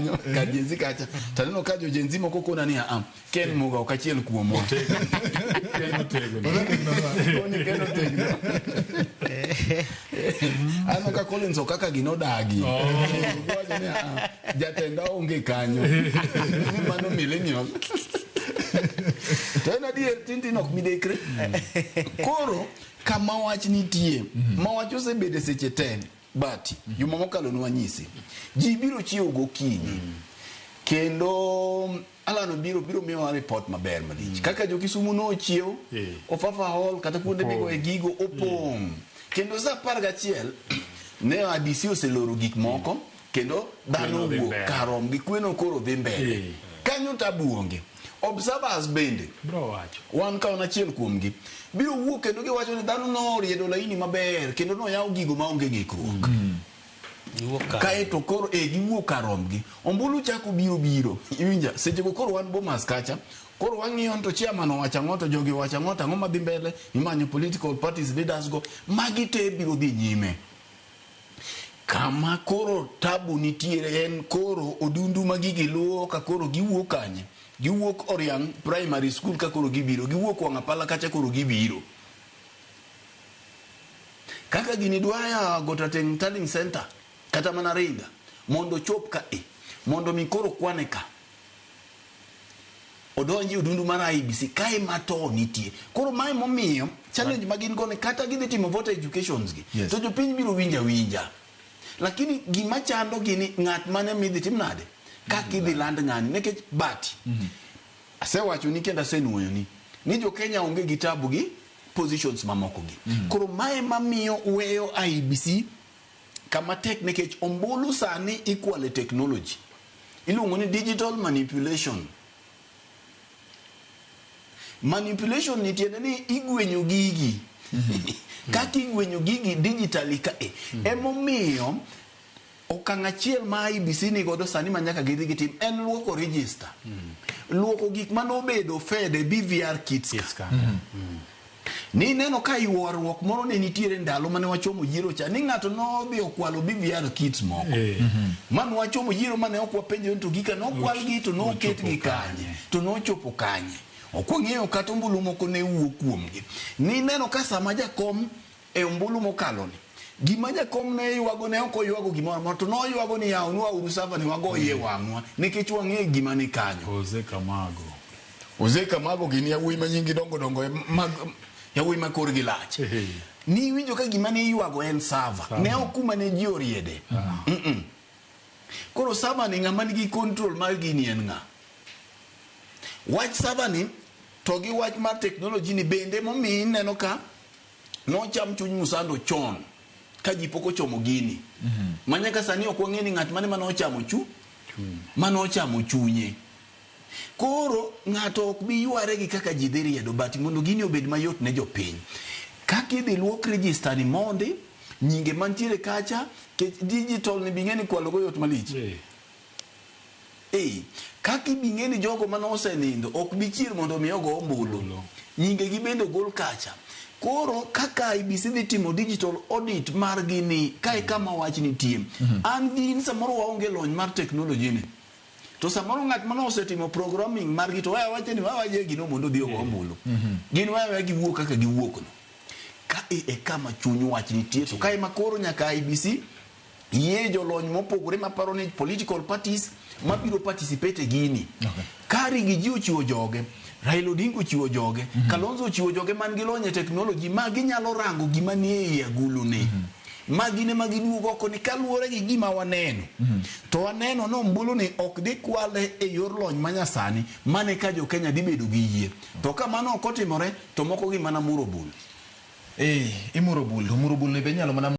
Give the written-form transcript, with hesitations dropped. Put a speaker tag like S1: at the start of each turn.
S1: kanyo kar Gen Z kacha to aneno ka jo Gen Z moko kona ni aa Ken Muga ok achiel kuomwa.
S2: Ken otegno.
S1: Koni Ken otegno. Aneno ka Collins Okaka gi nodagi. Giwacho ni aa jatenda onge kanyo. Ni mano millennial. To en adier tintin ok midekre. Koro kama wach nitie, ma wach osebede seche te, but juma mokalo nwanyisi. Ji biro chiewo gokinyi. Kendo Alan Obiro biro miyowa report maber malich. Kaka jo Kisumu nochiew, Ofafa Hall kata kuonde migoye gigo opong'. Kendo saa 11 ne RDC oseloro gik moko kendo dhano
S2: Kweno dhi
S1: owuok
S2: mbele.
S1: kar romgi kweno koro dhi mbele. Kanyo tabu onge. Observers bende
S2: Bro wacho.
S1: wan ka wan achiel kuomgi biro wuok kendo giwacho ni dhano noriedo laini maber kendo noyaw gigo maonge ng'ikruok.
S3: Giwuok kar
S1: Kae to koro e giwuok kar romgi. Ombulu chako biro biro. Iwinja seche go koro wan Bomas kacha. Koro wang'iyo ni to chairman owacho ang'o to jogi owacho ang'o to ang'o madhi mbele imanyo political parties leaders go magi te biro dhi nyime. Kama koro tabu nitiere en koro odundu ma gigi luwo ka koro giwuok kanye? Giwuok Oriang Primary School ka koro gibiro, giwuok Wang'apala kacha koro gibiro. Kaka gini dwa ya Gotateng Tallying Center kata mana Ringa mondo ochop ka e mondo mi koro kwane ka odonji e odundu mar IEBC kae ma to nitie. Koro mae momiyo challenge ma gin go ni kata gidhi timo voter educations gi to jopiny biro winjo awinja. Lakini gima chando gi ni ng'at mane midhi tim nade? Kaka idhi land ng'ani nikech but asewachoni kendo asenuoyoni ni jo Kenya onge gi tabu gi positions mamoko gi. Koro mae mamiyo weyo IEBC kama tek nikech ombulu sani ikwalo e technology. Iluongo ni digital manipulation. Manipulation ni tiende ni igwenyo gigi. Kaka igwenyo gigi digitally ka e. Emomiyo okang' achiel ma IEBC ni godo sani ma nyaka gidhi gitim en luoko register. Luoko gik manobedo fed e BVR kits ka.
S2: Kits ka.
S1: Ni neno ka ywaruok moro ne nitiere ndalo mane wachomo yiero cha ni ng'ato nodhi okwalo BVR kits moko. Ma nwachomo yiero mane ok wapenjo ni to gika nokwalgi to noketgi kanye to nochopo kanye. Ok wang'eyo kata ombulu moko ne wuok kuomgi. Ni neno ka sama jakom e ombulu mokalo ni gima jakom ne ywago ne ok oywago gimoro amora to noywago ni yawnwa uru sava ni wagoye wang'wa nikech wang'eyo gima ni kanyo.
S2: Jose Kamago.
S1: Jose Kamago gin yawuoyi ma nyingi dongo dongo mag yawuoyi ma korgi lach. Ni iwinjo ka gima ne iywago en sava. Ne ok kuma ne ji oriede. Koro sava ni ng'ama nigi control mar gini en ng'a? Wach sava ni to gi wach mar technology ni bende momiyo ineno ka nocham chuny Musando chon ka ji pok ochomo gini. Ma nyaka sani ok wang'e ni ng'at mane mane ochamo chu mane ochamo chunye. Koro ng'ato ok bi yware gi kaka ji dhi riedo but mondo gini obed mayot ne jopiny. Kaka idhi luok register ni mondi, nyinge mantiere kacha, kech digital ni bing'e ni kwalo go yot malich. Ee, kaka ibing'e ni jogo mane osenindo ok bi chier mondo mi ogo ombulu. Nyinge gi bende ogol kacha. Koro kaka IEBC dhi timo digital audit margi ni kae kama wach nitie. An gi in samoro waonge lony mar technology ni. To samoro ng'at mane osetimo programming margi to waya wache ni waya gino mondo odhi ogo ombulu. Gin waya waya giwuok kaka giwuok no. Kae e kama chuny wach nitie to kae ma koro nyaka IEBC yie jolony mopogore maparo ni political parties mabiro participate e gini. Kari gi ji ochiwo joge, Raila Odinga ochiwo joge, Kalonzo ochiwo joge man gi lony e technology ma ginyalo rango gima nie ei agulu ni. Ma gin ema giduogo oko ni kaluwore gi gima waneno. To waneno ni ombulu ni ok dhi kwale e yor lony manyasani mane ka jo Kenya dhi bedo gi yie. To ka mano ok otimore to moko gi mana muro bul.
S4: Eh, imuro bul to muro bul ni be inyalo mana